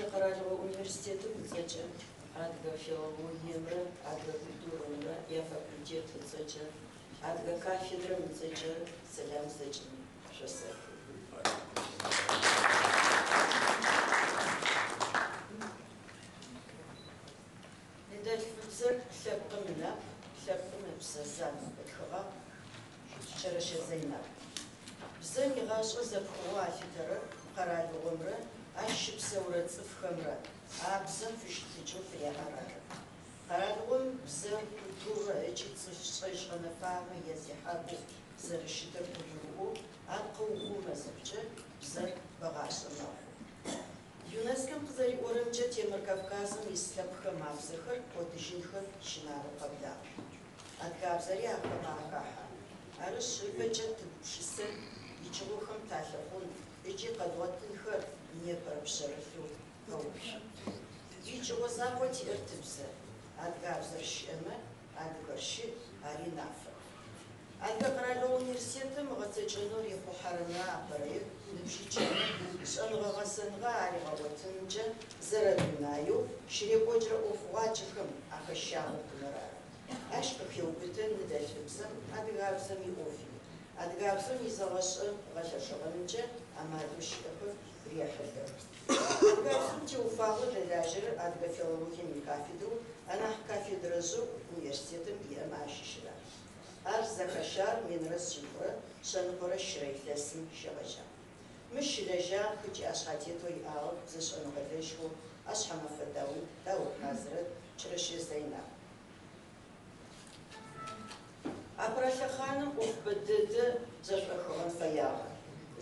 Тикъэралыгъо университетым ыцӏэкӏэ, адыгэ филологиемрэ адыгэ культурэмрэ яфакультет ыцӏэкӏэ, адыгэ кафедрэм ыцӏэкӏэ сэлам зэкӏэми шъосэхы. Ныдэлъфыбзэр лъэпкъым ынап, лъэпкъым ыпсэ зан, ытхыгъагъ Кӏэрэщэ Зэйнаб. Бзэм игъашӏэ зэпхыгъэу алъытэрэр къэралыгъомрэ ащ щыпсэурэ цӏыфхэмрэ а бзэм фыщытыкӏэу фыряӏэр ары. Къэралыгъом бзэ, культурэ ыкӏи цӏыф шӏэжь гъэнэфагъэ язехьакӏоу зэрэщытыр къыгурыӏоу ар къыухъумэ зыхъукӏэ, бзэр бэгъашӏэ мэхъу. ЮНЕСКО-м къызэриӏорэмкӏэ, Темыр Кавказым ис лъэпкъхэм абзэхэр кӏодыжьынхэм щынагъо къэблагъ. Адыгабзэри ахэмэ ахахьэ. Арышъ, ыпэкӏэ тыгупшысэн, икӏыгъохэм талъыхъун ыкӏи къэдгъотынхэр непэрэ пшъэрылъэу къэуцу. Икӏыгъо закъо тиӏэр тыбзэ. Адыгабзэр щыӏэмэ, адыгэр щыӏ, ари нафэ. Адыгэ къэралыгъо университетым ыгъэцэкӏэнэу рихъухьэрэмэ апэрэир ныбжьыкӏэмэ шӏэныгъэ-гъэсэныгъэ аригъэгъотынымкӏэ зэрэдунаеу щырекӏокӏырэ ӏофыгъуакӏэхэм ахэщагъэ хъуныр ары. Ащ къыхеубытэ ныдэлъфыбзэм, адыгабзэм иӏофи. Адыгабзэм изэгъэшӏэн гъэлъэшыгъэнымкӏэ амалэу щыӏэхэр рехьылӏэх. Адыгабзэм теуфагъэу дэлажьэрэр адыгэ филологием икафедрэу анахь кафедрэжъэу университетым иӏэмэ ащыщыр ары. Ар зэхэщагъ минрэ шъитӏурэ шъэныкъорэ щырэ илъэсым щегъэжьагъ. Мыщ щылэжьагъэх ыкӏи ӏэшъхьэтетэу иӏагъэх бзэшӏэныгъэлэжьхэу ӏэшъхьэмэфэ Даут, Даур Хьазрэт, Кӏэрэщэ Зэйнаб. Апэрэ лъэхъаным ӏоф бэдэдэ зэшӏохыгъэн фэягъэ.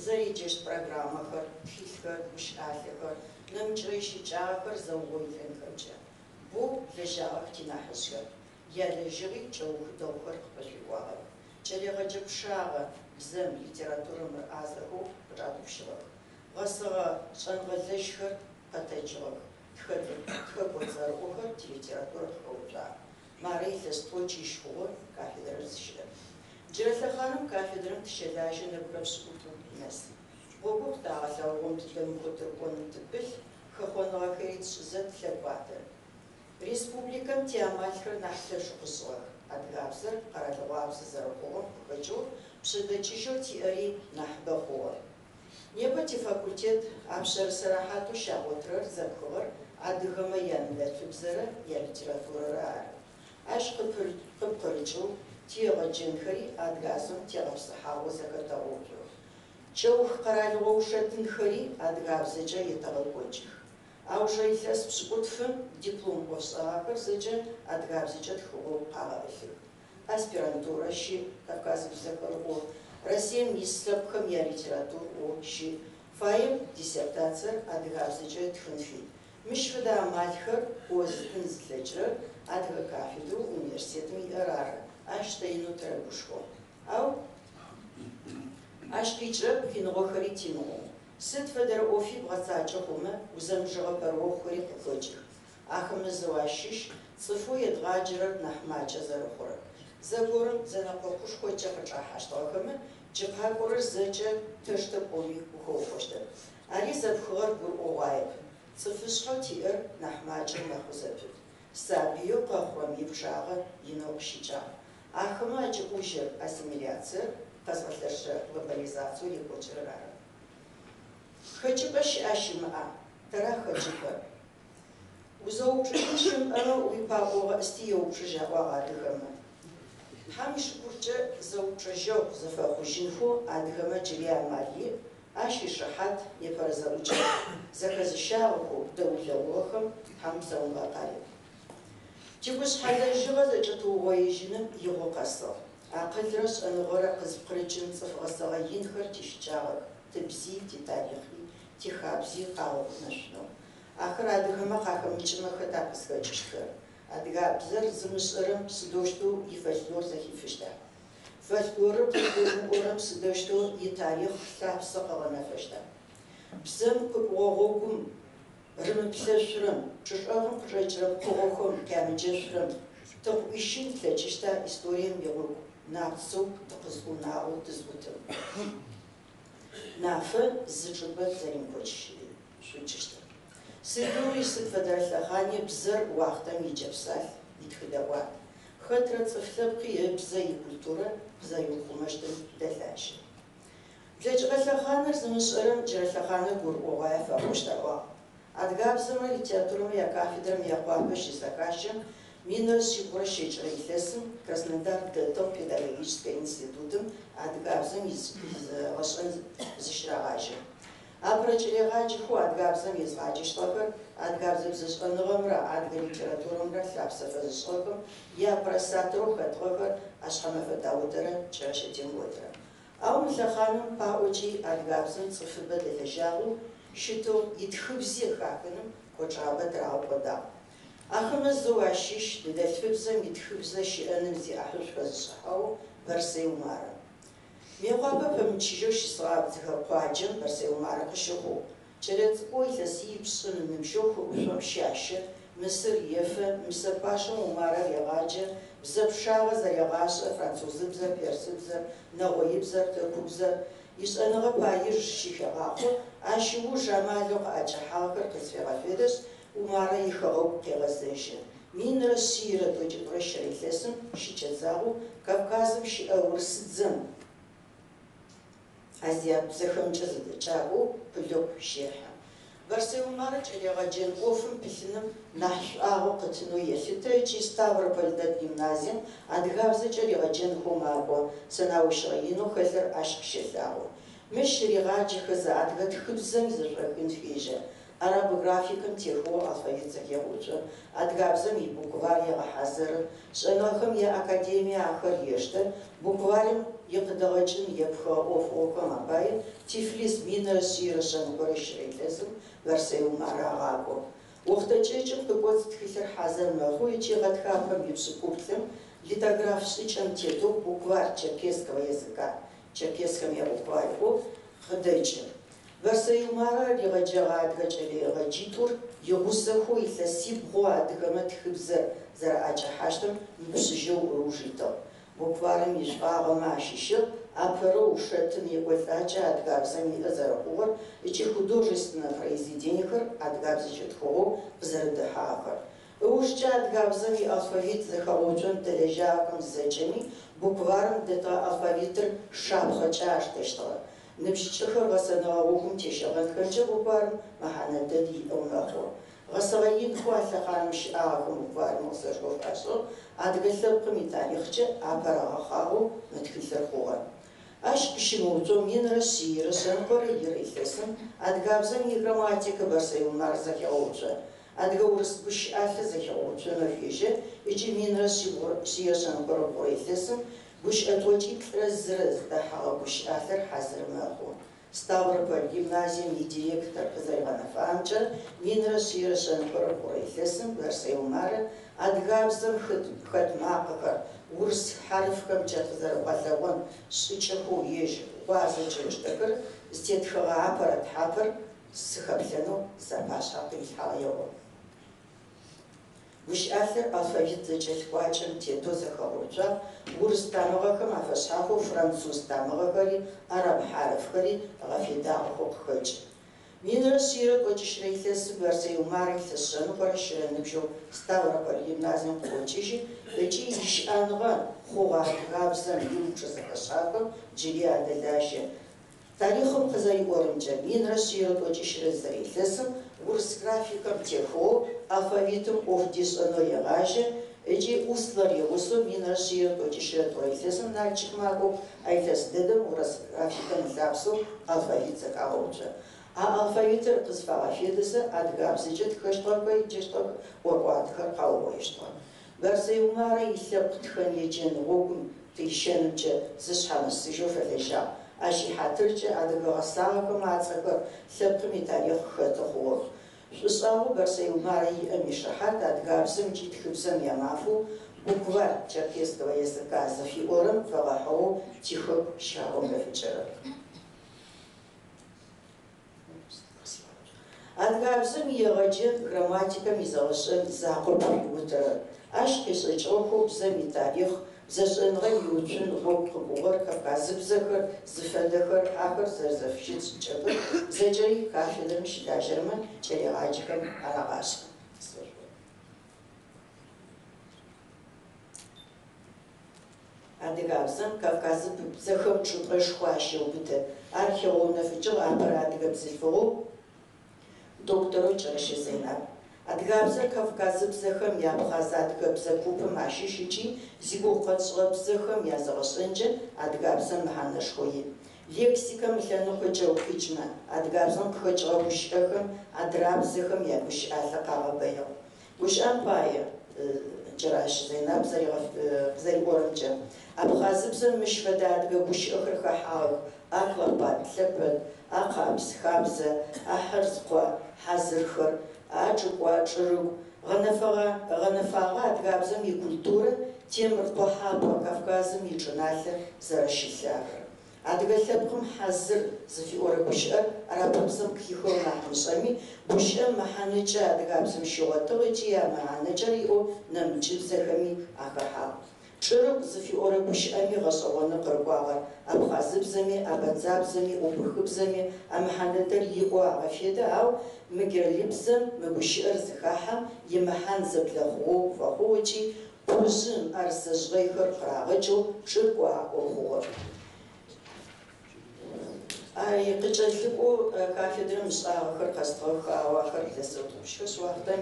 Зэреджэщт программэхэр, тхылъхэр, гущыӏалъэхэр, нэмыкӏрэ ищыкӏагъэхэр зэугъоилӏэнхэмкӏэ. Боу лэжьагъэх тинахьыжъхэр. Ялэжьыгъи кӏэух дэгъухэр къыпэшӏуекӏуагъэх. Кӏэлэегъэджэ пчъагъэ бзэм, литературэм рыӏазэхэу къычӏатӏупщыгъэх. Гъэсэгъэ шӏэныгъэлэжьхэр къэтэджыгъэх. Тхэкӏо цӏэрыӏохэр тилитературэ къыхэуцуагъ. Мары илъэс тӏокӏищ хъугъэ кафедрэр зыщыӏэр. Джырэ лъэхъаным кафедрэм тыщэлажьэ нэбгырэ пшӏыкӏутӏу нэс. Гъогоу къытагъэлъэгъугъэм тыдэмыхэу тырыкӏоным тыпылъ, хэхъоныгъэхэри тшӏызэ тылъэкӏуатэ. Республикэм тиамалхэр нахь лъэшы къышӏыгъэх. Адыгабзэр къэралыгъуабзэ зэрэхъугъэм къыхэкӏэу пшъэдэкӏыжьэу тиӏэри нахьыбэ хъугъэ. Непэ тифакультет апшъэрэ сэнэхьатэу щагъотырэр зэпхыгъэр адыгэмэ яныдэлъфыбзэрэ ялитературэрэ ары. Ащ къыпкъырыкӏэу тиегъэджэнхэри адыгабзэм тегъэпсыхьагъэу зэхэтэгъэуцох. Кӏэух къэралыгъо ушэтынхэри адыгабзэкӏэ етэгъэкӏокӏых. Аужырэ илъэс пшӏыкӏутфым диплом ӏофшӏагъэхэр зэкӏэ адыгабзэкӏэ тхыгъэу къагъэӏылъых. Аспирантурэ щыӏ, кавказыбзэхэр ӏо, Россием ис лъэпкъхэм ялитератур ӏо щыӏ, фаем диссертациер адыгабзэкӏэ ытхын фит. Мыщ фэдэ амалхэр къозытын зылъэкӏырэр адыгэ кафедрэу университетым иӏэр ары, ащ тэ инэу тырэгушхо. Ау ащ къикӏырэп къиныгъохэри тимыӏэу. Сыд фэдэрэ ӏофи бгъэцакӏэ хъумэ, узэмыжэгъэ пэрыохъухэри къыхэкӏых. Ахэмэ зэу ащыщ цӏыфэу едгъаджэрэр нахь макӏэ зэрэхъурэр. Зэгорэм зэнэкъокъушхокӏэ къычӏахьащтыгъэхэмэ, джы къакӏорэр зэкӏэ тэштэ пӏоми ухэукъощтэп. Ари зэпхыгъэр гурыӏогъуаеп. Цӏыфышъхьэу тиӏэр нахь макӏэ мэхъу зэпыт. Сабыеу къэхъурэм ипчъагъэ инэу къыщыкӏагъ. Ахэмэ акӏыӏужьыр ассимиляциер къэзгъэлъэшырэ глобализациеу рекӏокӏырэр ары. Хэкӏыпӏэ щыӏа щымыӏа? Тэра хэкӏыпӏэр? Узэупчӏыжьын щымыӏэмэ, уипаӏо гъэӏысти еупчӏыжь аӏуагъ адыгэмэ. Тхьэм ишыкуркӏэ зэупчӏэжьэгъу зэфэхъужьынхэу адыгэмэ джыри амал иӏ, ащ ишыхьат непэрэ зэӏукӏэр. Зэхэзыщагъэхэу, дэулъэгъугъэхэм Тхьэм псауныгъэ къарет. Тигушъхьэлэжьыгъэ зэкӏэтыугъоижьыным игъо къэсыгъ. Акъылрэ шӏэныгъэрэ къызпкъырыкӏын цӏыф гъэсэгъэ инхэр тищыкӏагъэх, тыбзи, титарихъи, тихабзи къагъэхъунэшъунэу. Ахэр адыгэмэ къахэмыкӏымэ хэта къызхэкӏыщтхэр? Адыгабзэр зымышӏэрэм сыдэущтэу ифольклор зэхифыщта? Фольклорыр къызгурымыӏорэм сыдэущтэу итарихъ лъапсэ къыгъэнэфэщта? Бзэм къыкӏугъэ гъогум рымыплъэшъурэм, чӏычӏэгъым къычӏэкӏырэ пкъыгъохэм къямыджэшъурэм тыкъыӏуищын тлъэкӏыщта историем игъогу напцэу тыкъызӏунагъэу тызӏутым? Нафэ зы чӏыпӏэ тызэримыкӏокӏышъукӏыщтыр. Сыдигъуи сыд фэдэрэ лъэхъани бзэр уахътэм иджэпсалъ, итхыдэӏуат. Хэтрэ цӏыф лъэпкъи ыбзэ икультурэ къызэриухъумэщтым дэлажьэ. Блэкӏыгъэ лъэхъаныр зымышӏэрэм джырэ лъэхъаныр гурыӏогъуае фэхъущт аӏуагъ. Адыгабзэмрэ литературэмрэ якафедрэ Мыекъуапэ щызэхащэм, 1120рэ илъэсым Краснодар дэтыгъ педагогическэ институтым адыгабзэм изэгъэшӏэн зыщырагъажьэм. Апэрэ кӏэлэегъаджэхэу адыгабзэм езгъаджэщтыгъэхэр адыгабзэ бзэшӏэныгъэмрэ адыгэ литературэмрэ лъапсэ фэзышӏыгъэхэм яапэрэ сатырэу хэтыгъэхэр ӏэшъхьэмэфэ Даутэрэ Кӏэрэщэ Темботрэ. Ау мы лъэхъаным паӏокӏи адыгабзэм цӏыфыбэ дэлэжьагъэу щытыгъ, итхыбзи къыхахыным кӏочӏабэ тырагъэкӏодагъ. Ахэмэ зэу ащыщ ныдэлъфыбзэм итхыбзэ щыӏэным зиӏахьышӏу хэзышӏыхьагъэу Бэрсэй Умарэ. Мыекъуапэ пэмычыжьэу щысыгъэ абдзэхэ къуаджэм Бэрсэй Умарэ къыщыхъугъ. Кӏэлэцӏыкӏоу илъэсипшӏым ыныбжьэу хыӏушъом щащэ, Мысыр ефэ, Мысыр пашэм Умарэ регъаджэ, бзэ пчъагъэ зэрегъашӏэ, французыбзэр, персыбзэр, нэгъоибзэр, тыркубзэр. Ишӏэныгъэ Париж щыхегъахъо, ащ ыуж амалэу къыӏэкӏэхьагъэхэр къызфегъэфедэшъ, Умарэ ихэгъэгу къегъэзэжьы. 1193 рэ илъэсым щыкӏэдзагъэу Кавказым щыӏэ урысыдзэм азиат бзэхэмкӏэ зэдэкӏакӏоу къулыкъу щехьы. Бэрсэй Умарэ кӏэлэегъэджэн ӏофым пылъыным нахь шӏуагъэу къытынэу елъытэ ыкӏи Ставрополь дэт гимназием адыгабзэкӏэ ригъэджэнхэу макӏо, сэнаущыгъэ инэу хэлъыр ащ къыщэлъагъо. Мыщ ригъаджэхэзэ адыгэ тхыбзэм изэшӏохын фежьэ. Араб графикэм техыгъэу алфавит зэхегъэуцо, адыгабзэм ибукварь егъэхьазыры, шӏэныгъэхэм я Академие ахэр ештэ, букварым икъыдэгъэкӏын епхыгъэ ӏофыгъохэм апае Тифлис 1124 рэ илъэсым Бэрсэй Умарэ агъакӏо. Охътэ кӏэкӏым къыкӏоцӏ тхылъыр хьазыр мэхъу ыкӏи гъэтхапэм ипшӏыкӏуплӏым литограф шӏыкӏэм тетэу Букварь черкесского языка, Черкесхэм ябукварь ыӏоу, къыдэкӏы. Бэрсэй Умарэ ригъэджэгъэ адыгэ кӏэлэегъэджитӏур игъусэхэу илъэсибгъо адыгэмэ тхыбзэр зэраӏэкӏэхьащтым мыпшъыжьэу ыуж итыгъ. Букварым ишӏуагъэмэ ащыщыгъ апэрэу ушэтын екӏолӏакӏэ адыгабзэм иӏэ зэрэхъугъэр ыкӏи художественнэ произведениехэр адыгабзэкӏэ тхыгъэу къызэрэдэхьагъэхэр. Ыужкӏэ адыгабзэм иалфавит зэхэгъэуцон дэлэжьагъэхэм зэкӏэми букварым дэтыгъэ алфавитыр шапхъэкӏэ аштэщтыгъэ. Ныбжьыкӏэхэр гъэсэныгъэ гъогум тещэгъэнхэмкӏэ букварым мэхьанэ дэд иӏэу мэхъу. Гъэсэгъэ инхэу а лъэхъаным щыӏагъэхэм букварым осэшхо фашӏыгъ, адыгэ лъэпкъым итарихъкӏэ апэрэ гъэхъагъэу мы тхылъыр хъугъэ. Ащ къыщымыуцоу 1122 рэ илъэсым адыгабзэм играмматикэ Бэрсэй Умар зэхегъэуцо. Адыгэ-урыс гущыӏалъэ зэхигъэуцонэу фежьэ ыкӏи 1129 рэ илъэсым гущыӏэ 901 рэ зыдэхьэгъэ гущыӏалъэр хьазыр мэхъу. Ставрополь гимназием идиректор къызэригъэнэфагъэмкӏэ, 1123 рэ илъэсым Бэрсэй Умарэ адыгабзэм хэт макъэхэр урыс хьарыфхэмкӏэ къызэрэбгъэлъэгъон шӏыкӏэхэу ежь гъуазэкӏэ ыштэхэр зытетхэгъэ апэрэ тхьапэр сыхэплъэнэу сапашъхьэ къырилъхьагъ еӏо. Гущыӏалъэр алфавит зэкӏэлъыкӏуакӏэм тетэу зэхэгъэуцуагъ, урыс тамыгъэхэм афэшъхьафэу француз тамыгъэхэри, араб хьарыфхэри гъэфедагъэхэу къыхэкӏы. 1190 рэ илъэсым Бэрсэй Умарэ илъэс 123 рэ ныбжьэу Ставрополь гимназием къыӏокӏыжьы ыкӏи ищыӏэныгъэ хъугъэ адыгабзэм иупчӏэ зэфэшъхьафхэм джыри адэлажьэ. Тарихъым къызэриӏорэмкӏэ, 1191 рэ илъэсым урыс графикэм техыгъэу алфавитым ӏоф дишӏэнэу регъажьэ ыкӏи Услэр игъусэу 1192 рэ илъэсым Налчык макӏох, а илъэс дэдэм урыс графикэм ылъапсэу алфавит зэхагъэуцо. А алфавитыр къызфагъэфедэзэ адыгабзэкӏэ тхэщтыгъэхэ, еджэщтыгъэх, ӏорӏуатэхэр къаугъоищтыгъэх. Бэрсэй Умарэ илъэпкъ тхэн-еджэн гъогум тырищэнымкӏэ зышъхьамысыжьэу фэлэжьагъ. Ащ ихьатыркӏэ адыгэ гъэсагъэхэм ацӏэхэр лъэпкъым итарихъ хэты хъугъэх. Шӏушӏагъэу Бэрсэй Умарэ иӏэм ишыхьат адыгабзэм ыкӏи тхыбзэм ямафэу Букварь черкесского языка зыфиӏорэм фэгъэхьыгъэу тихэку щагъэунэфыкӏырэр. Адыгабзэм иегъэджэн грамматикэм изэгъэшӏэн закъоп хиутырэр. Ащ къешӏэкӏыгъэхэу бзэм итарихъ, Бзэшӏэныгъэм иуцун гъогу къыкӏугъэр, кавказыбзэхэр зыфэдэхэр, ахэр зэрэзэфыщыт шӏыкӏэхэр зэкӏэри кафедрэм щылажьэрэмэ кӏэлэегъаджэхэм арагъашӏэ. Адыгабзэм кавказыбзэхэм чӏыпӏэшхо ащеубыты. Ар хигъэунэфыкӏыгъ апэрэ адыгэ бзылъфыгъэу докторэу Кӏэрэщэ Зэйнаб. Адыгабзэр кавказыбзэхэм яабхъаз-адыгэ бзэ купым ащыщ ыкӏи зигугъу къэтшӏыгъэ бзэхэм язэгъэшӏэнкӏэ адыгабзэм мэхьанэшхо иӏ. Лексикэм ылъэныкъокӏэ укъикӏмэ, адыгабзэм къыхэкӏыгъэ гущыӏэхэм адырабзэхэм ягущыӏалъэ къагъэбаигъ. Гущыӏэм пае, Кӏэращэ Зэйнаб къызэриӏорэмкӏэ, абхъазыбзэм мыщ фэдэ адыгэ гущыӏэхэр хэхьагъэх: аклапат, лъэпэд, акъабз, хабзэ, ахьырзкъо, хьазырхэр, ачӏыкӏуа, чӏырыгу. Гъэнэфэгъэ гъэнэфагъэ адыгабзэм икультурэ Темыр-Къохьапӏэ Кавказым ичӏыналъэ зэрэщылъагэр. Адыгэ лъэпкъым хьазыр зыфиӏорэ гущыӏэр арапыбзэм къыхихыгъ нахь мышӏэми, гущыӏэм мэхьанэкӏэ адыгабзэм щигъотыгъ ыкӏи а мэхьанэкӏэр иӏэу нэмыкӏыбзэхэми ахэхьагъ. Чӏырыгу зыфиӏорэ гущыӏэми гъэшӏэгъоны къырыкӏуагъэр, абхъазыбзэми, абэдзабзэми, убыхыбзэми а мэхьан дэдэр иӏэу агъэфедэ, ау мегрелыбзэм мы гущыӏэр зыхахьэм имэхьан зэблэхъугъэу фэхъугъ ыкӏи къужъым, мыӏэрысэ жъгъэйхэр къырагъэкӏэу чӏыркӏу аӏо хъугъэ. Къыкӏэлъыкӏоу кафедрэм ышӏагъэхэр къэстыгъэх, ау ахэр блэсыгъэтӏупщхэшъ, уахътэм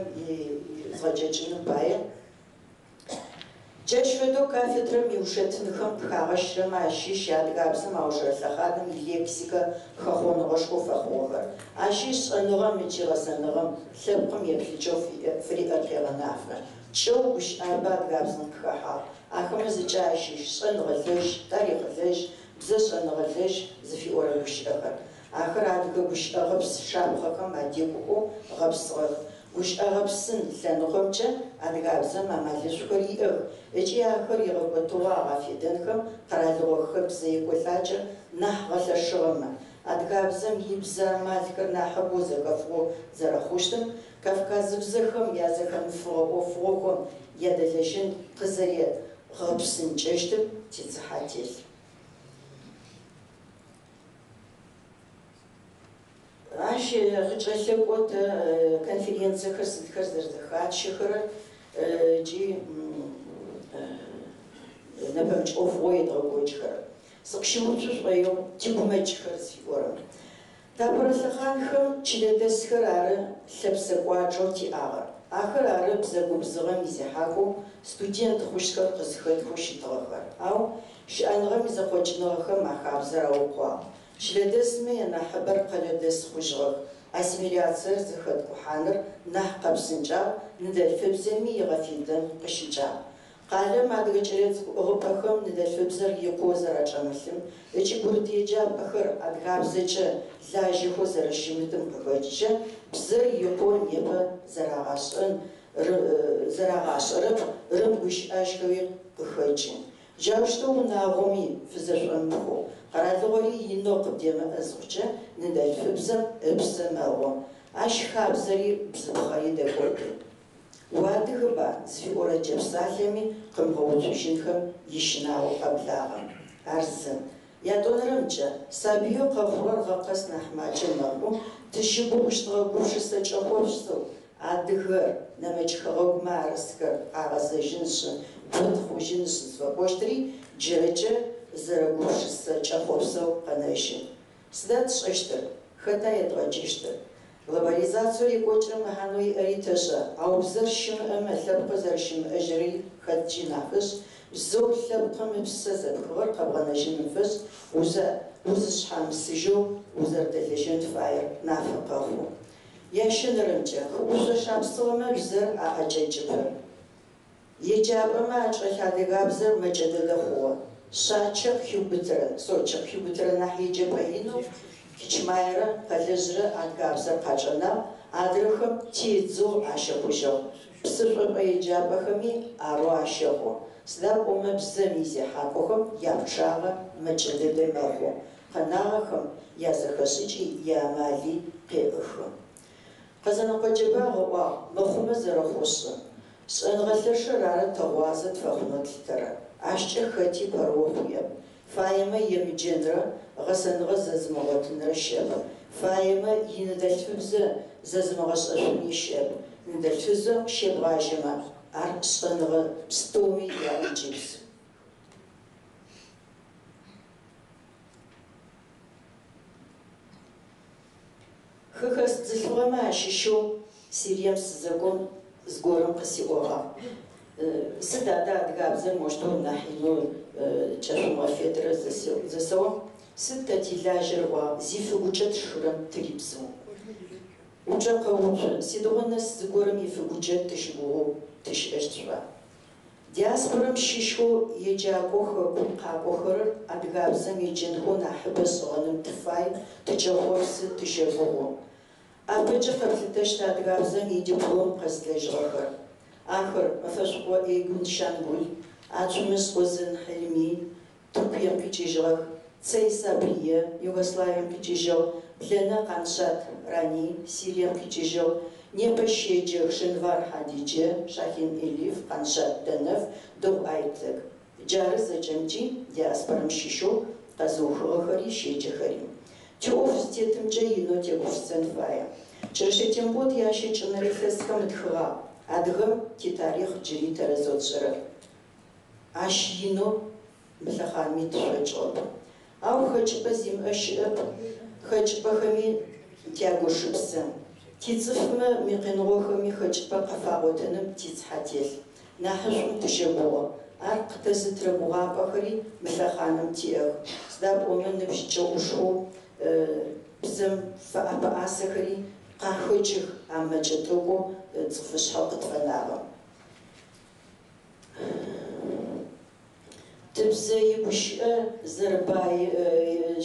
згъэкӏэкӏыным пае. Джащ фэдэу кафедрэм иушэтынхэм къыхагъэщырэмэ ащыщ адыгабзэм аужырэ лъэхъаным илексикэ хэхъоныгъэшхоу фэхъугъэхэр. Ащи шӏэныгъэм ыкӏи гъэсэныгъэм лъэпкъым еплъыкӏэу фыриӏэр къегъэнафэ. Кӏэу гущыӏабэ адыгабзэм къыхэхьагъ. Ахэмэ зыкӏэ ащыщ шӏэныгъэлэжь, тарихълэжь, бзэшӏэныгъэлэжь зыфиӏорэ гущыӏэхэр. Ахэр адыгэ гущыӏэгъэпс шапхъэхэм адекӏухэу гъэпсыгъэх. Гущыӏэгъэпсын лъэныкъомкӏэ адыгабзэм амалышӏухэр иӏэх ыкӏи ахэр игъэкӏотыгъэу агъэфедэнхэм къэралыгъо хэбзэ екӏолӏакӏэр нахь гъэлъэшыгъэмэ, адыгабзэм ибзэ амалхэр нахьыбэу зэхэфыгъэу зэрэхъущтым, кавказыбзэхэм язэхэмыфыгъэ ӏофыгъохэм ядэлэжьэн къызэрегъэпсынкӏэщтым тицыхьэ телъ. Ащ къыкӏэлъэкӏо тэ конференциехэр сыдхэр зэрэзэхатщэхэрэр ыкӏи нэпэмыкӏ ӏофыгъоу едгъэкӏокӏхэрэр. Сыкъыщыуцу шӏоигъу тигумэкӏхэр зыфиӏорэм. Тапэрэ лъэхъанхэм чылэдэсхэр ары лъэпсэ кӏуачӏэу тиӏагъэр. Ахэр ары бзэ губзыгъэм изехьакӏоу студент хъущтхэр къызыхэтхэу щытыгъэхэр. Ау щыӏэныгъэм изэхъокӏыныгъэхэм а хабзэр аукъуагъ. Чылэдэсмэ янахьыбэр къэлэдэс хъужьыгъэх. Ассимиляциер зэхэткӏухьаныр нахь къэпсынкӏагъ, ныдэлъфыбзэми игъэфедэн къыщыкӏагъ. Къалэм адыгэ кӏэлэцӏыкӏу ӏыгъыпӏэхэм ныдэлъфыбзэр икъоу зэрачӏэмылъым ыкӏи гурыт еджапӏэхэр адыгабзэкӏэ лажьэхэу зэрэщымытым къыхэкӏыкӏэ бзэр икъоу непэ зэрагъашӏэн зэрагъашӏэрэп, рымыгущыӏэжьхэуи къыхэкӏы. Джаущтэу унагъоми фызэшӏомыхэу, къэралыгъори инэу къыбдемыӏэ зыхъукӏэ ныдэлъфыбзэм ыпсэ мэгъу. Ащ хабзэри бзыпхъэри дэкӏоды. Уадыгэба зыфиӏорэ джэпсалъэми къымыгъэуцужьынхэм ищынагъо къэблагъэ. Ар зы. Ятӏонэрэмкӏэ, сабыеу къэхъурэр гъэ къэс нахь макӏэ мэхъу, тыщыгугъыщтыгъэ гупшысэ кӏэхъопсэу адыгэр, нэмыкӏ хэгъэгумэ арысхэр къагъэзэжьынышъ, гот хъужьынышъ зыфэпӏощтыри джырэкӏэ зэрэгупшысэ кӏэхъопсэу къэнэжьы. Сыда тшӏэщтыр? Хэта едгъэджэщтыр? Глобализациеу рекӏокӏырэм мэхьанэу иӏэри тэшӏэ, ау бзэр щымыӏэмэ, лъэпкъыр зэрэщымыӏэжьыри хэткӏи нафэшъ, бзэу лъэпкъым ыпсэ зэпхыгъэр къэбгъэнэжьыным фэшӏ узышъхьамысыжьэу узэрэдэлэжьэн фаер нафэ къэхъу. Ящэнэрэмкӏэ, хыӏушъо шапсыгъэмэ бзэр аӏэкӏэкӏыпэ. Еджапӏэмэ ачӏэлъ адыгабзэр мэкӏэ дэдэ хъугъэ. Шъачэ къыхиубытэрэ, Сочэ къыхиубытэрэ нахь еджэпӏэ инэу Кичмаерэ Къэлэжърэ адыгабзэр къачӏэнагъ, адрэхэм тедзэу ащэхъужьыгъ. Псышӏопӏэ еджапӏэхэми арэу ащэхъу. Сыда пӏомэ бзэм изехьакӏохэм япчъагъэ мэкӏэ дэдэ мэхъу, къэнагъэхэм язэхэшӏыкӏи яамали къеӏыхы. Къэзэныкъо Джэбагъ ыӏуагъ, Мыхъумэ зэрэхъушъы. Шӏэныгъэ лъэшыр ары тэ гъуазэ тфэхъунэу тлъытэрэр. Ащкӏэ хэти пэрыохъу иӏэп. Фаемэ емыджэнрэ гъэсэныгъэ зэзымыгъотынрэ щыӏэп. Фаемэ иныдэлъфыбзэ зэзымыгъэшӏэшъуни щыӏэп. Ныдэлъфыбзэм щебгъажьэмэ, ар шӏэныгъэ пстэуми яӏункӏыбз. Хэхэс бзылъфыгъэмэ ащыщэу Сирием сызэкӏом зыгорэм къысиӏогъагъ. Сыд адэ адыгабзэр моущтэу нахь инэу кӏэшъумыгъэфедэрэ зэсэӏом, сыд тэ тилажьэр ыӏуагъ, зифыгукӏэ тшхырэм тырибзыу. Упчӏэ къэуцу, сыдигъо нэс зыгорэм ифыгукӏэ тыщыгугъэу тыщыӏэщт шъуӏуа? Диаспорэм щыщхэу еджакӏоу хэкум къакӏохэрэр адыгабзэм еджэнхэу нахьыбэ шӏыгъэным тыфай, тыкӏэхъопсы, тыщэгугъы. Апэкӏэ къэплъытэщт адыгабзэм идиплом къэзылэжьыгъэхэр. Ахэр, Мэфэшӏукъо Эйгун Щангул, Ацумыжъ Озэн Хьылми, Тыркуем къикӏыжьыгъэх, Цэй Сабрие, Югославием къикӏыжьыгъ, Блэнэ Къаншъат Рани, Сирием къикӏыжьыгъ, непэ щеджэх Шенвар Хьадиджэ, Шахин Элиф, Къаншъат Дэнэф, Дыгъу Айтэк. Джары зэкӏэмкӏи диаспорэм щыщэу къэзыухыгъэхэри щеджэхэри. Тиӏоф зытетымкӏэ инэу тегупшысэн фае. Кӏэрэщэ Тембот ящэкӏэнэрэ илъэсхэм ытхыгъагъ, Адыгэм титарихъ джыри тэрэзэу тшӏэрэп. Ащ инэу мы лъэхъанми тышӏокӏыгъэп. Ау хэкӏыпӏэ зимыӏэ щыӏэп, хэкӏыпӏэхэми тягушыпсэ. Тицӏыфмэ мы къиныгъохэми хэкӏыпӏэ къафагъотыным тицыхьэ телъ. Нахьышӏум тыщэгугъы. Ар къытэзытырэ гугъапӏэхэри мы лъэхъаным тиӏэх. Сыда пӏомэ ныбжьыкӏэ ӏушхэу бзэм фэӏэпэӏасэхэри къахэкӏых а мэкӏэ тӏэкӏоу цӏыфышъхьэу къытфэнагъэм. Тыбзэ игущыӏэ зэрэбай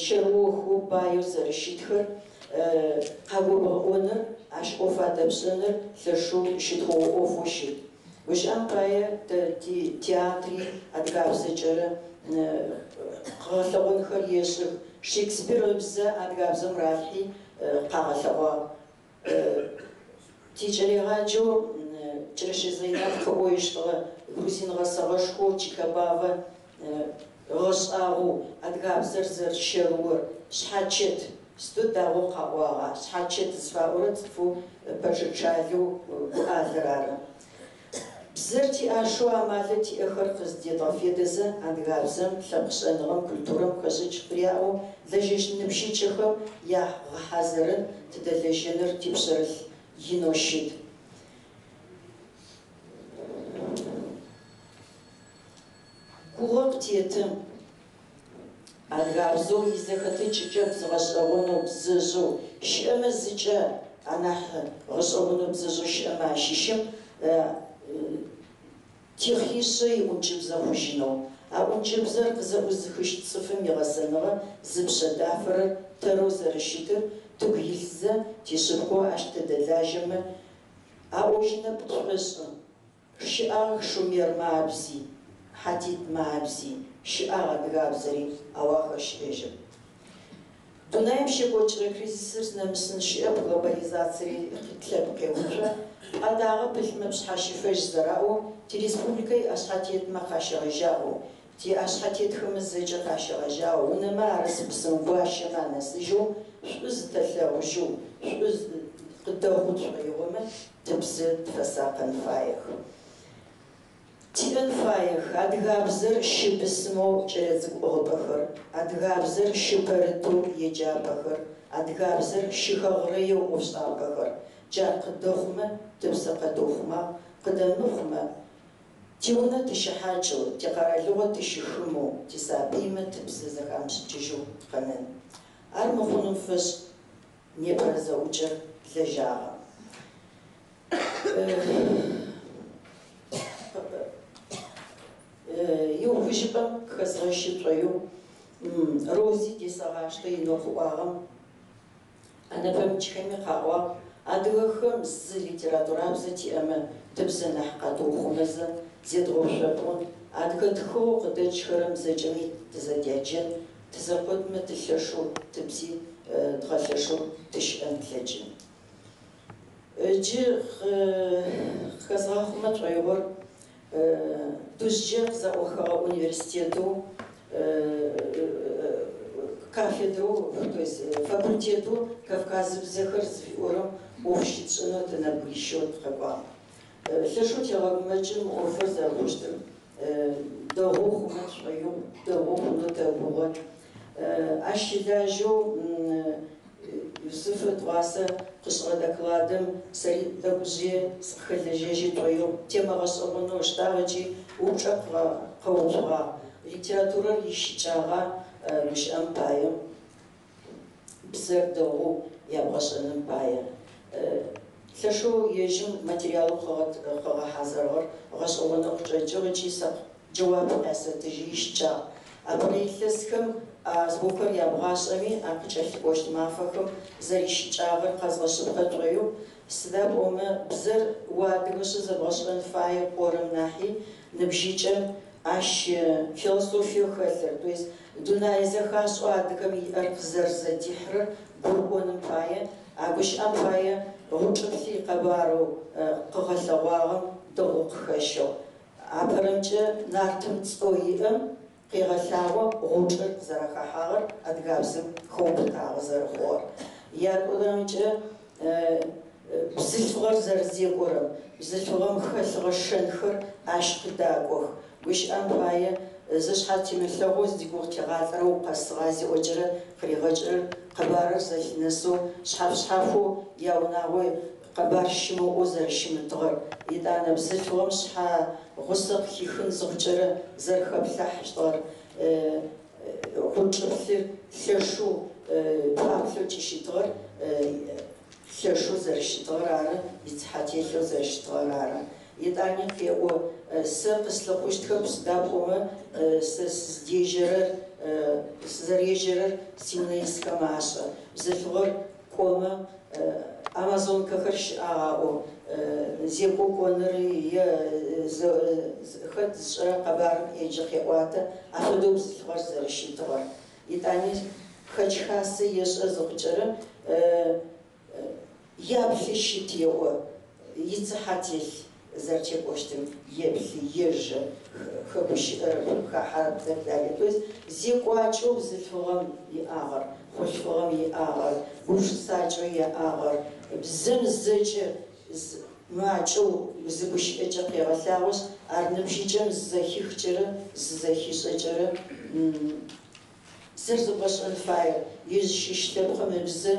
щэрыохэу баеу зэрэщытхэр къагурыбгъэӏоныр, ащ ӏоф адэпшӏэныр лъэшэу щытхъугъо ӏофэу щыт. Гущыӏэм пае тэ титеатри адыгабзэкӏэрэ къэгъэлъэгъонхэр ешӏых. Шекспир ыбзэ адыгабзэм ралъхьи къагъэлъэгъуагъ. Тикӏэлэегъаджэу Кӏэрэщэ Зэйнаб къыӏощтыгъэ грузин гъэсэгъэшхоу Чикабавэ ыгъэшӏагъэу адыгабзэр зэрэщэрыор, шъхьачэт, сыдэу дэгъоу къаӏуагъа, шъхьачэт зыфаӏорэр цӏыфэу пэчъэчъалэу гуӏалэр ары. Бзэр тиӏашэу амалэу тиӏэхэр къыздедгъэфедэзэ, адыгабзэм, лъэпкъ шӏэныгъэм, культурэм хэшӏыкӏ фыряӏэу лэжьэщт ныбжьыкӏэхэм ягъэхьазырын тыдэлэжьэныр типшъэрылъ инэу щыт. Гугъэ къытеты адыгабзэу изэхэтыкӏыкӏэ бзэ гъэшӏэгъонэу, бзэжъэу щыӏэмэ зыкӏэ анахь гъэшӏэгъонэу бзэжъэу щыӏэмэ ащыщым тихъишъэ иӏункӏыбзэ хъужьынэу. А ӏункӏыбзэр къызэӏузыхыщт цӏыфым игъэсэныгъэ зыпшъэ дафэрэр тэрэу зэрэщытыр тыгу илъзэ, тишъыпкъэу ащ тыдэлажьэмэ, аӏожьынэп тшӏошӏы. Щыӏагъ шумермэ абзи, хьатитмэ абзи, щыӏагъ адыгабзэри, ау ахэр щыӏэжьэп. Дунаим щекӏокӏырэ кризисыр зынэмысын щыӏэп, глобализациери тлъэпкъ къеуцо, пӏэ дагъэ пылъмэ пшъхьэ щыфэжь зэраӏоу, тиреспубликэ иӏэшъхьэтетмэ къащегъэжьагъэу, тиӏэшъхьэтетхэмэ зэкӏэ къащегъэжьагъэу, унэмэ арыс бысымгуащэмэ анэсыжьэу, шӏу зытэлъэгъужьэу, шӏу къыдэхъу тшӏоигъомэ, тыбзэ тыфэсакъын фаех. Тиӏэн фаех адыгабзэр щыбысымэу кӏэлэцӏыкӏу ӏыгъыпӏэхэр, адыгабзэр щыпэрытэу еджапӏэхэр, адыгабзэр щыхэгърэеу ӏофшӏапӏэхэр. Джар къыдэхъумэ, тыбзэ къэтыухъумагъ, къыдэмыхъумэ, тиунэ тыщыхьакӏэу, тикъэралыгъо тыщыхымэу, тисабыймэ тыбзэ зэхамышӏыкӏыжьэу тыкъэнэн. Ар мыхъуным фэшӏ непэрэ зэӏукӏэр лэжьагъэ. Иухыжьыпӏэм къыхэзгъэщы шӏоигъу Рози десэгъаштэ инэу къыӏуагъэм, ӏэнэпэмыкӏхэми къаӏуагъ, адыгэхэм зы литературабзэ тиӏэмэ, тыбзэ нахь къэтыухъумэзэ зедгъэушъопӏун, адыгэ тхыгъэу къыдэкӏхэрэм зэкӏэми тызэдяджэн, тызэкъотмэ тылъэшэу тыбзи дгъэлъэшэу тыщыӏэн тлъэкӏын. Джы къыхэзгъахъомэ тшӏоигъор. Дюздже къызэӏуахыгъэ университетэу кафедрэу, то есть факультетэу Кавказыбзэхэр зыфиӏорэм ӏоф щытшӏэнэу тэ нэбгырищэу тыкъэкӏуагъ. Лъэшэу тегъэгумэкӏы мы ӏофыр зэрэхъущтым. Дэгъоу хъумэ тшӏоигъу, дэгъоу хъунэу тэгугъэ. Ащ щылажьэу Юсыф тыгъуасэ къышӏыгъэ докладым сэри тӏэкӏужъые сыкъыхэлэжьэжьы тшӏоигъу. Темэ гъэшӏэгъонэу ыштагъ ыкӏи упчӏэ къэуцугъагъ. Литературэр ищыкӏагъа гущыӏэм пае, бзэр дэгъоу ябгъэшӏэным пае. Лъэшэу ежьым материалэу къыгъэхьазырыгъэр гъэшӏэгъонэу къычӏэкӏыгъ ыкӏи сэ джэуап къясэтыжьы ищыкӏагъ. Апэрэ илъэсхэм азбукэр ябгъашӏэми, а къыкӏэлъыкӏощт мафэхэм зэрищыкӏагъэр къэзгъэшъыпкъэ тшӏоигъу. Сыда пӏомэ бзэр уадыгэшъы зэбгъэшӏэн фае пӏорэм нахьи ныбжьыкӏэм ащ философиеу хэлъыр, то есть дунэе зэхашӏэу адыгэм иӏэр къызэрызэдихьырэр гурыӏоным пае, а гущыӏэм пае Гъучӏыплъ икъэбарэу къыгъэлъэгъуагъэм дэгъоу къыхэщыгъ. Апэрэмкӏэ нартым цӏэу иӏэм къегъэлъагъо гъучӏыр къызэрахэхьагъэр адыгабзэм хэубытагъэ зэрэхъугъэр. Ятӏонэрэмкӏэ бзылъфыгъэр зэрэзекӏорэм, бзылъфыгъэм хэлъыгъэ шэнхэр ащ къыдакӏох. Гущыӏэм пае зышъхьэ тимылъэгъоу зигугъу тигъалӏэрэ укъэсыгъа зиӏокӏэрэ къыригъэкӏырэр къэбарыр зэлъынэсэу шъхьаф-шъхьафэу яунагъо къэбар щымыӏоу зэрэщымытыгъэр, етӏанэ бзылъфыгъэм шъхьэ гъусэ къыхихын зыхъукӏэрэ зэрэхэплъахьыщтыгъэр, Гъучӏыплъыр лъэшэу паплъэу кӏыщытыгъэр лъэшэу зэрэщытыгъэр ары, ицыхьэ телъэу зэрэщытыгъэр ары. Етӏани къеӏо, сэ къыслъыхъущтхэп, сыда пӏомэ сэ сыздежьэрэр, сызэрежьэрэр сиунэ исхэм ашӏэ. Бзылъфыгъэр кӏомэ, амазонкэхэр щыӏагъ аӏо, зекӏо кӏоныр е хэт зышӏэрэ къэбарым еджэ къеӏуатэ, афэдэу бзылъфыгъэр зэрэщытыгъэр. Етӏани хэкӏ-хасэ ешӏэ зыхъукӏэрэ яплъы щыт еӏо, ицыхьэ телъ зэрэтекӏощтым еплъы, ежэ, хэгущыӏэрэп, хахьэрэп, так далее. То есть зекӏуакӏэу бзылъфыгъэм иӏагъэр, хъулъфыгъэм иӏагъэр, гупшысакӏэу яӏагъэр, бзэм зэкӏэ макӏэу зы гущыӏэкӏэ къегъэлъагъошъ, ар ныбжьыкӏэм зызэхихкӏэрэ, зызэхишӏэкӏэрэ бзэр зэбгъэшӏэн фаер, ежь зыщыщ лъэпкъым ыбзэ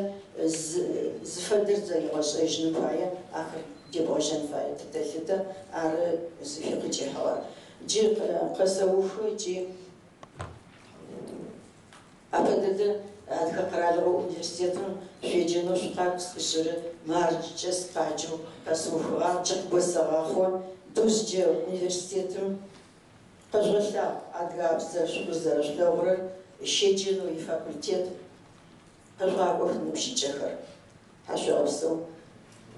зыфэдэр зэригъэшӏэжьыным пае ахэр дебгъэжьэн фае тытэлъытэ, ары зыфи къыкӏихьыгъэр. Джы къэсэухы ыкӏи апэ дэдэ Адыгэ къэралыгъо университетым шъуеджэнэу шъукъакӏу сӏушъэрэ марджкӏэ сыкъаджэу къэсыухыгъагъ, джы къыгосэгъахъо Дюздже университетым Къэжъугъэлъагъу адыгабзэр шӏу зэрэшъулъэгъурэр, щеджэнэу ифакультет къэжъугъакӏох ныбжьыкӏэхэр. Тхьашъуегъэпсэу.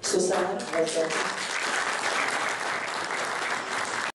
Сусанэ къыгъэлъэгъу.